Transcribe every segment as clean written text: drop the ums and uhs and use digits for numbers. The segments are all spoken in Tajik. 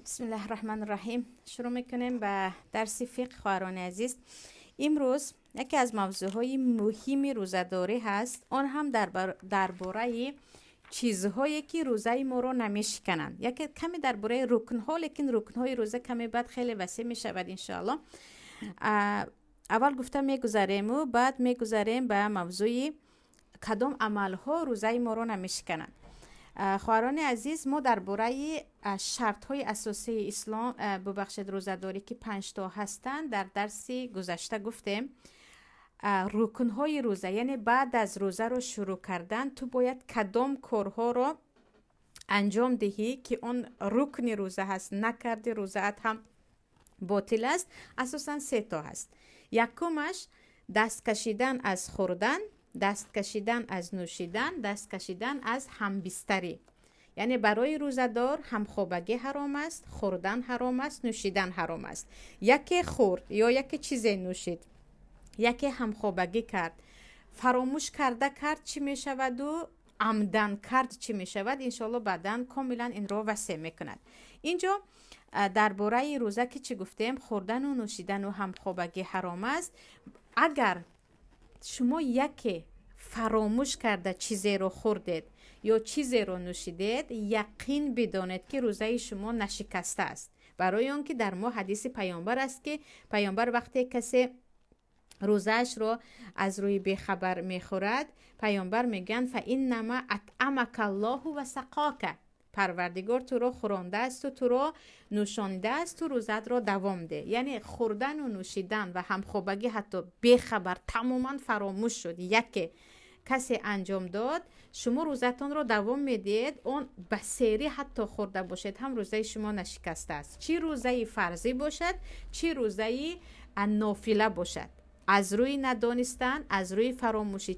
Бисмиллаҳи раҳмани раҳим. Шурӯъ мекунем ба дарси фиқҳ, хоҳарони азиз. Имрӯз яке аз мавзӯъҳои муҳими рӯзадорӣ ҳаст, он ҳам дар бораи чизҳое ки рӯзаи моро намешикананд. Яке каме дар бораи рукнҳо, лекин рукнҳои рӯза каме баъд хеле васеъ мешавад, иншоаллоҳ. Аввал гуфта мегузарему баъд мегузарем ба мавзӯи кадом амалҳо рӯзаи моро намешикананд. Хоҳарони азиз, мо дар бораи шартҳои асосии ислом, бубахшед, рӯзадорӣ, ки панҷто ҳастанд, дар дарси гузашта гуфтем. Рукнҳои рӯза, яъне баъд аз рӯзаро шурӯъ кардан ту бояд кадом корҳоро анҷом диҳӣ, ки он рукни рӯза ҳаст, накарди рӯзаат ҳам ботил аст. Асосан сето ҳаст. Якумаш даст кашидан аз хӯрдан, даст кашидан аз нӯшидан, даст кашидан аз ҳамбистарӣ. Яъне барои рӯзадор ҳамхобагӣ ҳаром аст, хӯрдан ҳаром аст, нӯшидан ҳаром аст. Яке хӯрд ё яке чизе нӯшид, яке ҳамхобагӣ кард, фаромӯш карда кард, чӣ мешаваду амдан кард, чӣ мешавад, иншоалло баъдан комилан инро васеъ мекунад. Инҷо дар бораи рӯза ки чӣ гуфтем, хӯрдану нӯшидану ҳамхобагӣ ҳаром аст. Агар шумо яке фаромӯш карда чизеро хӯрдед ё чизеро нӯшидед, яқин бидонед, ки рӯзаи шумо нашикастааст. Барои он ки дар мо ҳадиси паёмбар аст, ки паёмбар вақте касе рӯзаашро аз рӯи бехабар мехӯрад, паёмбар мегӯянд: фаиннама атъамака аллоҳу ва сақока, парвардигор туро хӯрондаасту туро нӯшонидааст, ту рӯзаатро давом деҳ. Яъне хӯрдану нӯшидан ва ҳамхобагӣ ҳатто бехабар, тамоман фаромӯш шуд, яке касе анҷом дод, шумо рӯзатонро давом медиҳед. Он ба серӣ ҳатто хӯрда бошед ҳам, рӯзаи шумо нашикастааст, чӣ рӯзаи фарзӣ бошад, чӣ рӯзаи нофила бошад. Аз рӯи надонистан, аз рӯи фаромӯшӣ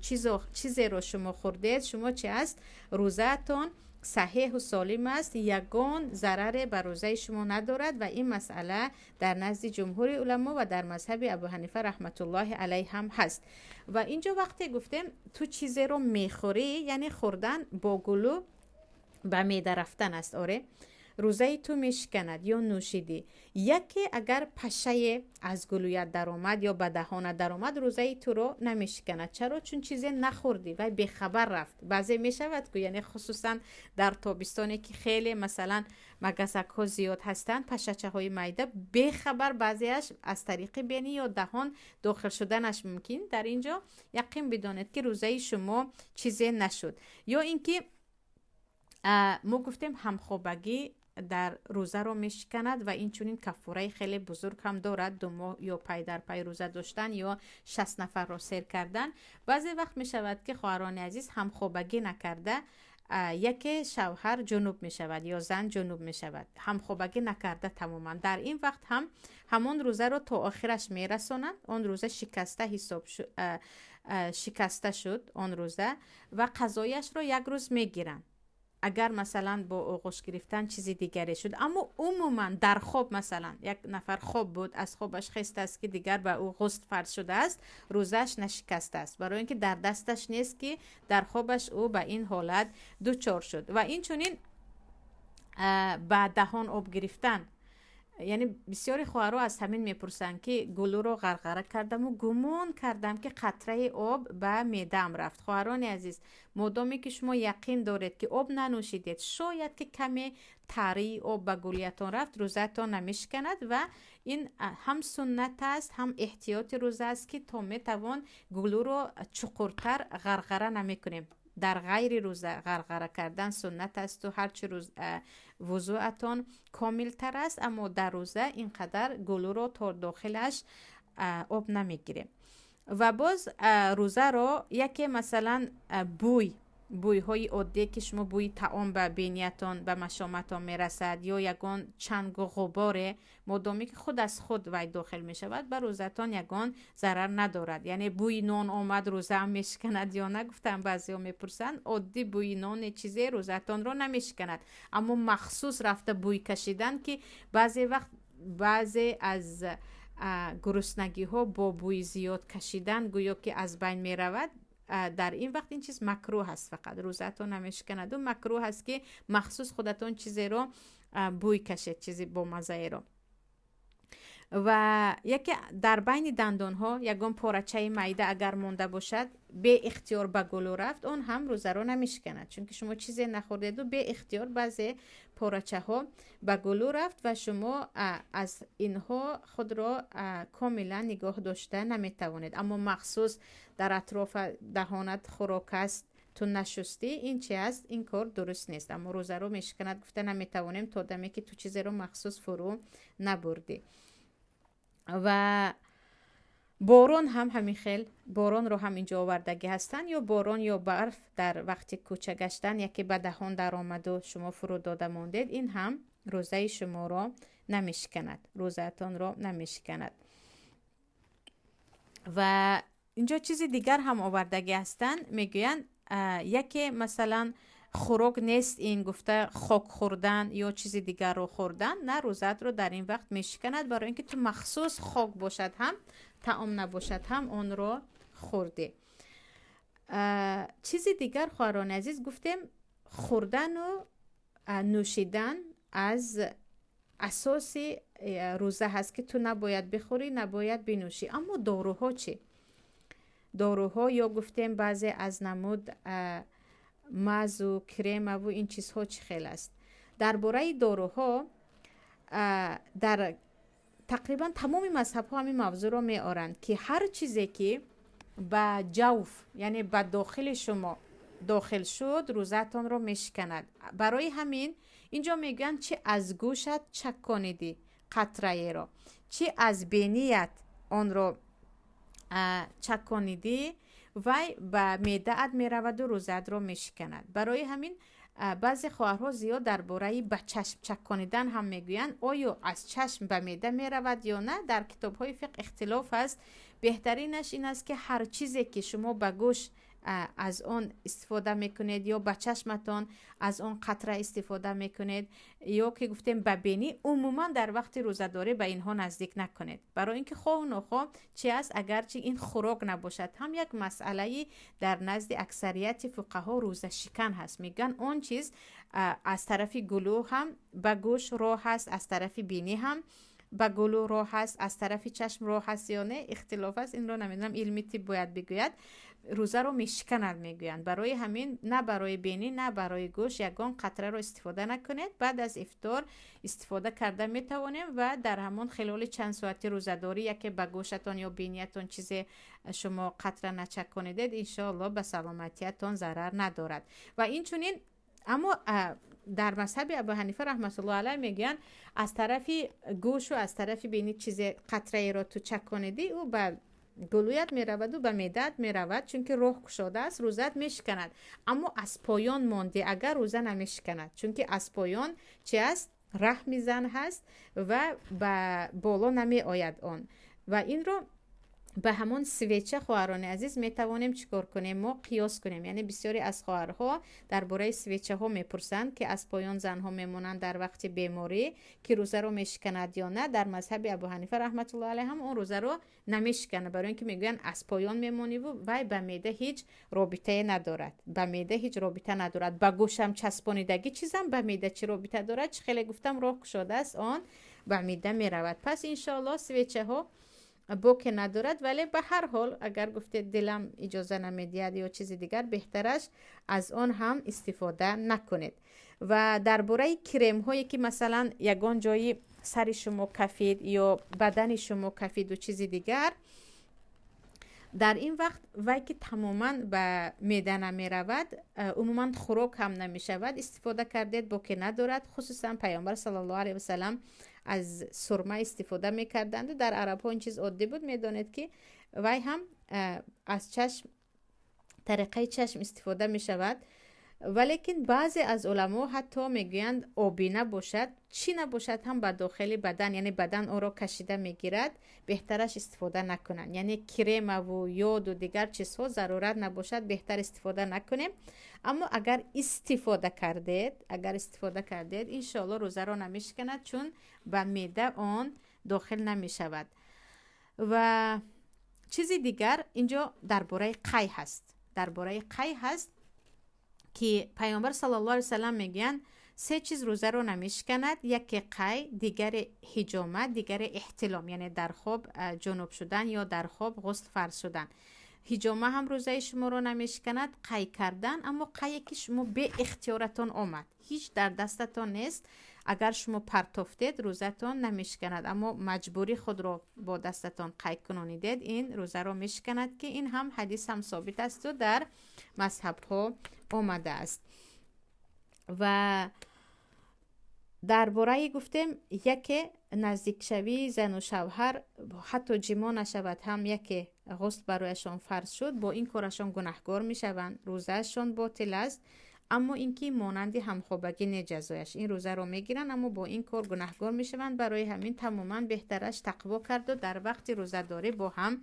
чизеро шумо хӯрдед, шумо чи аст, рӯзаатон саҳеҳу солим аст, ягон зараре ба рӯзаи шумо надорад. Ва ин масъала дар назди ҷумҳури уламо ва дар мазҳаби Абу Ҳанифа раҳматуллоҳи алайҳ ҳам ҳаст. Ва инҷо вақте гуфтем ту чизеро мехӯрӣ, яъне хӯрдан бо гулӯ ба меъда рафтан аст, оре, рӯзаи ту мешиканад. Ё нӯшидӣ, яке агар пашае аз гулӯят даромад ё ба даҳонат даромад, рӯзаи туро намешиканад. Чаро? Чун чизе нахӯрдӣ, вай бехабар рафт. Баъзе мешавад ку, яъне хусусан дар тобистоне ки хеле масалан магасакҳо зиёд ҳастанд, пашачаҳои майда бехабар баъзеаш аз тариқи бинӣ ё даҳон дохил шуданаш мумкин. Дар ин ҷо яқин бидонед, ки рӯзаи шумо чизе нашуд. Ё ин ки мо гуфтем, ҳамхобагӣ дар рӯзаро мешиканад ва инчунин каффораи хеле бузург ҳам дорад: 2 моҳ ё пай дар пай рӯза доштан ё 60 нафарро сер кардан. Баъзе вақт мешавад, ки, хоҳарони азиз, ҳамхобагӣ накарда яке шавҳар ҷунуб мешавад ё зан ҷунуб мешавад, ҳамхобагӣ накарда тамоман. Дар ин вақт ҳам ҳамон рӯзаро то охираш мерасонанд. Он рӯза шикаста ҳисоб шикаста шуд он рӯза ва қазояшро як рӯз мегиранд, агар масалан бо оғӯш гирифтан чизи дигаре шуд. Аммо умуман дар хоб, масалан, як нафар хоб буд, аз хобаш хестааст, ки дигар ба ӯ ғусл фарз шудааст, рӯзааш нашикастааст, барои ин ки дар дасташ нест, ки дар хобаш ӯ ба ин ҳолат дучор шуд. Ва инчунин ба даҳон об гирифтан, яъне бисёри хоҳарҳо аз ҳамин мепурсанд, ки гулӯро ғарғара кардаму гумон кардам, ки қатраи об ба меъдаам рафт. Хоҳарони азиз, модоме ки шумо яқин доред, ки об нанӯшидед, шояд ки каме тарии об ба гулиятон рафт, рӯзаатон намешиканад. Ва ин ҳам суннат аст, ҳам эҳтиёти рӯза аст, ки то метавон гулӯро чуқуртар ғарғара намекунем. Дар ғайри рӯза ғарғара кардан суннат асту ҳарчи вузӯатон комилтар аст, аммо дар рӯза ин қадар гулӯро то дохилаш об намегирем. Ва боз рӯзаро яке масалан бӯй, бӯйҳои оддие, ки шумо бӯи таом ба бениятон, ба машоматон мерасад ё ягон чангу ғуборе, модоме ки худ аз худ вай дохил мешавад, ба рӯзатон ягон зарар надорад. Яъне бӯи нон омад, рӯзаам мешиканад ё на, гуфтам, баъзеҳо мепурсанд. Оддӣ бӯи ноне, чизе рӯзатонро намешиканад, аммо махсус рафта бӯй кашидан, ки баъзе вақт баъзе аз гуруснагиҳо бо бӯи зиёд кашидан гӯё ки аз байн меравад, дар ин вақт ин чиз макрӯҳ аст фақат, рӯзаатон намешиканаду макрӯҳ аст, ки махсус худатон чизеро бӯй кашед чизи бомаззаеро. Ва яке дар байни дандонҳо ягон порачаи майда агар монда бошад, беихтиёр ба гулӯ рафт, он ҳам рӯзаро намешиканад, чунки шумо чизе нахӯрдеду беихтиёр баъзе порачаҳо ба гулӯ рафт ва шумо аз инҳо худро комилан нигоҳ дошта наметавонед. Аммо махсус дар атрофа даҳонат хӯрок аст, ту нашустӣ, ин чи аст? Ин кор дуруст нест. Аммо рӯзаро мешиканад гуфта наметавонем то даме ки ту чизеро махсус фурӯ набурдӣ. Ва борон ҳам ҳамин хел, боронро ҳам инҷо овардагӣ ҳастанд, ё борон ё барф дар вақти кӯча гаштан яке ба даҳон даромаду шумо фурӯ дода мондед, ин ҳам рӯзаи шуморо намешиканад, рӯзаатонро намешиканад. Ва инҷо чизи дигар ҳам овардагӣ ҳастанд, мегӯянд яке масалан хӯрок нест, ин гуфта хок хӯрдан ё чизи дигарро хӯрдан, на, рӯзаатро дар ин вақт мешиканад, барои ин ки ту махсус хок бошад ҳам, таом набошад ҳам онро хӯрдӣ. Чизи дигар, хоҳарони азиз, гуфтем хӯрдану нӯшидан аз асоси рӯза ҳаст, ки ту набояд бихӯрӣ, набояд бинӯшӣ. Аммо доруҳо чӣ? Доруҳо ё гуфтем баъзе аз намуд мазу кремаву ин чизҳо чӣ хел аст? Дар бораи доруҳо дар тақрибан тамоми мазҳабҳо ҳамин мавзӯъро меоранд, ки ҳар чизе ки ба ҷавф, яъне ба дохили шумо дохил шуд, рӯзаатонро мешиканад. Барои ҳамин инҷо мегӯянд, чи аз гӯшат чаконидӣ қатраеро, чи аз беният онро чаконидӣ, вай ба меъдаат мераваду рӯзаатро мешиканад. Барои ҳамин баъзе хоҳарҳо зиёд дар бораи ба чашм чаконидан ҳам мегӯянд, оё аз чашм ба меъда меравад ё на? Дар китобҳои фиқҳ ихтилоф аст. Беҳтаринаш ин аст, ки ҳар чизе ки шумо ба гӯш аз он истифода мекунед ё ба чашматон аз он қатра истифода мекунед, ё ки гуфтем ба бинӣ, умуман дар вақти рӯзадорӣ ба инҳо наздик накунед, барои ин ки хоҳу нохоҳ чи аст, агарчи ин хӯрок набошад ҳам, як масъалаи дар назди аксарияти фуқаҳо рӯзашикан ҳаст. Мегӯянд он чиз аз тарафи гулӯ ҳам ба гӯш роҳ ҳаст, аз тарафи бинӣ ҳам ба гулӯ роҳ ҳаст, аз тарафи чашм роҳ ҳаст ё не, ихтилоф аст, инро намедонам, илми тиб бояд бигӯяд. Рӯзаро мешиканад мегӯянд. Барои ҳамин на барои бинӣ, на барои гӯш ягон қатраро истифода накунед. Баъд аз ифтор истифода карда метавонем ва дар ҳамон хилоли чанд соати рӯзадорӣ яке ба гӯшатон ё биниятон чизе шумо қатра начаконидед, иншоалло ба саломатиятон зарар надорад. Ва инчунин аммо дар мазҳаби Абу Ҳанифа раҳматуллоҳ алайҳ мегӯянд, аз тарафи гӯшу аз тарафи бинӣ чизе қатраеро ту чаконидӣ, ӯ ба гулӯят мераваду ба меъдаат меравад, чунки роҳ кушода аст, рӯзаат мешиканад. Аммо аз поён мондӣ агар, рӯза намешиканад, чунки аз поён чи аст? Раҳми зан ҳаст ва ба боло намеояд он. Ва инро ба ҳамон свеча, хоҳарони азиз, метавонем чӣ кор кунем? Мо қиёс кунем. Яъне бисёре аз хоҳарҳо дар бораи свечаҳо мепурсанд, ки аз поён занҳо мемонанд дар вақти беморӣ, ки рӯзаро мешиканад ё на. Дар мазҳаби Абу Ҳанифа раҳматуллоҳ алайҳ ҳам он рӯзаро намешиканад, барои ин ки мегӯянд аз поён мемониву вай ба меъда ҳеҷ робитае надорад, ба меъда ҳеҷ робита надорад. Ба гӯшам часпонидагӣ чизам ба меъда чӣ робита дорад? Чӣ хеле гуфтам, роҳ кушодааст, он ба меъда меравад. Пас иншоаллоҳ свечаҳо боке надорад, вале ба ҳар ҳол агар гуфтед дилам иҷоза намедиҳад ё чизи дигар, беҳтараш аз он ҳам истифода накунед. Ва дар бораи кремҳое ки масалан ягон ҷои сари шумо кафид ё бадани шумо кафиду чизи дигар, дар ин вақт вай ки тамоман ба меъда намеравад, умуман хӯрок ҳам намешавад, истифода кардед, боке надорад. Хусусан Пайғамбар саллаллоҳу алайҳи васалам аз сурма истифода мекарданду дар арабҳо ин чиз оддӣ буд. Медонед ки вай ҳам аз чашм, тариқаи чашм истифода мешавад. Валекин баъзе аз уламо ҳатто мегӯянд, обӣ набошад, чӣ набошад ҳам ба дохили бадан, яъне бадан онро кашида мегирад, беҳтараш истифода накунанд. Яъне кремаву ёду дигар чизҳо зарурат набошад, беҳтар истифода накунем. Аммо агар истифода кардед, агар истифода кардед, иншоалло рӯзаро намешиканад, чун ба меъда он дохил намешавад. Ва чизи дигар инҷо дар бораи қай ҳаст, дар бораи қай ҳаст, ки Пайғамбар саллаллоҳу алайҳи васаллам мегӯянд: Се чиз рӯзаро намешиканад: яке қай, дигаре ҳиҷома, дигаре эҳтилом, яъне дар хоб ҷунуб шудан ё дар хоб ғусл фарз шудан. Ҳиҷома ҳам рӯзаи шуморо намешиканад, қай кардан, аммо қайе ки шумо беихтиёратон омад, ҳеҷ дар дастатон нест. Агар шумо партофтед, рӯзатон намешиканад, аммо маҷбурӣ худро бо дастатон қай кунонидед, ин рӯзаро мешиканад, ки ин ҳам ҳадис ҳам собит асту дар мазҳабҳо омадааст. Ва дар бораи гуфтем, яке наздикшавии зану шавҳар, ҳатто ҷимо нашавад ҳам, яке ғусл барояшон фарз шуд, бо ин корашон гунаҳгор мешаванд, рӯзаашон ботил аст, аммо ин ки монанди ҳамхобагӣ не ҷазояш. Ин рӯзаро мегиранд, аммо бо ин кор гунаҳгор мешаванд. Барои ҳамин тамоман беҳтараш тақво карду дар вақти рӯзадорӣ бо ҳам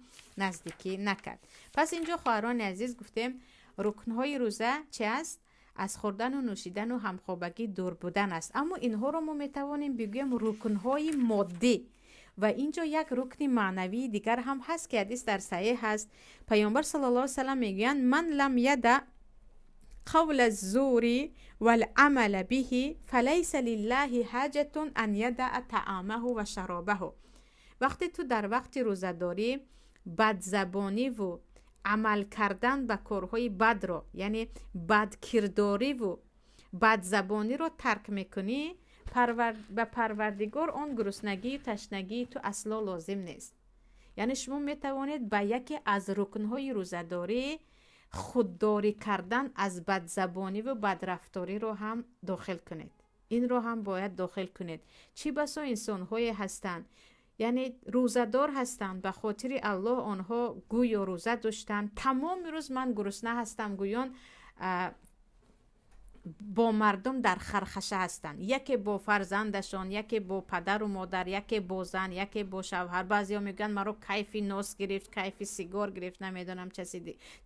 наздикӣ накард. Пас инҷо, хоҳарони азиз, гуфтем, рукнҳои рӯза чи аст? Аз хӯрдану нӯшидану ҳамхобагӣ дур будан аст. Аммо инҳоро мо метавонем бигӯем рукнҳои моддӣ. Ва инҷо як рукни маънавии дигар ҳам ҳаст, ки ҳадис дар саҳеҳ ҳаст. Паёмбар саллаллоҳу алайҳи васаллам мегӯянд: «Ман лам яда қавла зури валъамала биҳи фалайса лиллаҳи ҳаҷатун ан ядаъа таъамаҳу ва шаробаҳу». Вақте ту дар вақти рӯзадорӣ бадзабониву амал кардан ба корҳои бадро, яъне бадкирдориву бадзабониро тарк мекунӣ, ба Парвардигор он гуруснагию ташнагии ту асло лозим нест. Яъне шумо метавонед ба яке аз рукнҳои рӯзадорӣ худдорӣ кардан аз бадзабониву бадрафториро ҳам дохил кунед. Инро ҳам бояд дохил кунед. Чӣ басо инсонҳое ҳастанд, яъне рӯзадор ҳастанд, ба хотири Аллоҳ онҳо гӯё рӯза доштанд, тамоми рӯз ман гурусна ҳастам гӯён бо мардум дар хархаша ҳастанд, яке бо фарзандашон, яке бо падару модар, яке бо зан, яке бо шавҳар. Баъзеҳо мегӯянд, маро кайфи нос гирифт, кайфи сигор гирифт, намедонам,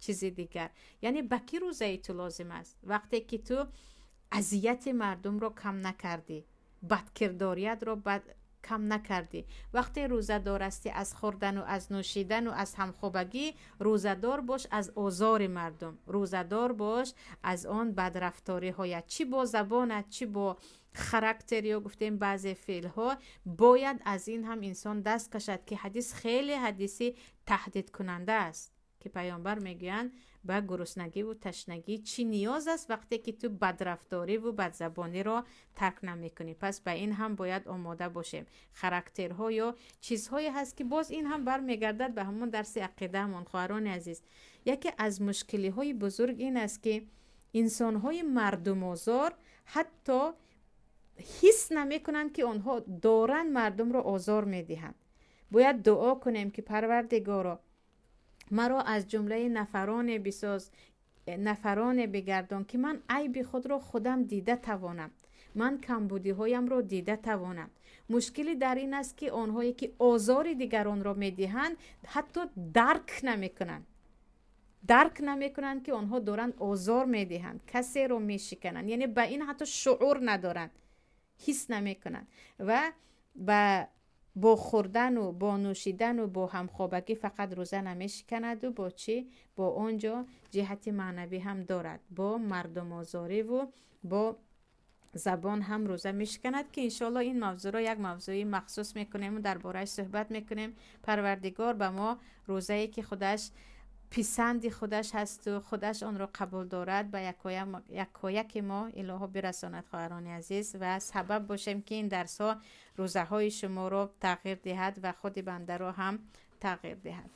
чизи дигар. Яъне ба кӣ рӯзаи ту лозим аст, вақте ки ту азияти мардумро кам накардӣ, бадкирдориятро кам накардӣ? Вақте рӯзадор ҳастӣ, аз хӯрдану аз нӯшидану аз ҳамхобагӣ рӯзадор бош, аз озори мардум рӯзадор бош, аз он бадрафториҳоят, чӣ бо забонат, чӣ бо характер ё гуфтем баъзе феълҳо. Бояд аз ин ҳам инсон даст кашад, ки ҳадис хеле ҳадиси таҳдидкунанда аст, ки паёмбар мегӯянд, ба гуруснагиву ташнагӣ чӣ ниёз аст, вақте ки ту бадрафториву бадзабониро тарк намекунӣ? Пас ба ин ҳам бояд омода бошем. Характерҳо ё чизҳое ҳаст, ки боз ин ҳам бармегардад ба ҳамон дарси ақидаамон. Хоҳарони азиз, яке аз мушкилиҳои бузург ин аст, ки инсонҳои мардумозор ҳатто ҳис намекунанд, ки онҳо доранд мардумро озор медиҳанд. Бояд дуо кунем, ки Парвардигоро, маро аз ҷумлаи нафароне бисоз, нафароне бигардон, ки ман айби худро худам дида тавонам, ман камбудиҳоямро дида тавонам. Мушкилӣ дар ин аст, ки онҳое ки озори дигаронро медиҳанд, ҳатто дарк намекунанд, дарк намекунанд, ки онҳо доранд озор медиҳанд, касеро мешикананд. Яъне ба ин ҳатто шуъур надоранд, ҳис намекунанд. Ва ба бо хӯрдану бо нӯшидану бо ҳамхобагӣ фақат рӯза намешиканаду бо чӣ? Бо он ҷо ҷиҳати маънавӣ ҳам дорад, бо мардумозориву бо забон ҳам рӯза мешиканад, ки иншоалло ин мавзӯъро як мавзӯи махсус мекунему дар борааш суҳбат мекунем. Парвардигор ба мо рӯзае, ки худаш писанди худаш ҳасту худаш онро қабул дорад, ба якояки мо илоҳо бирасонад, хоҳарони азиз, ва сабаб бошем, ки ин дарсҳо рӯзаҳои шуморо тағйир диҳад ва худи бандаро ҳам тағйир диҳад.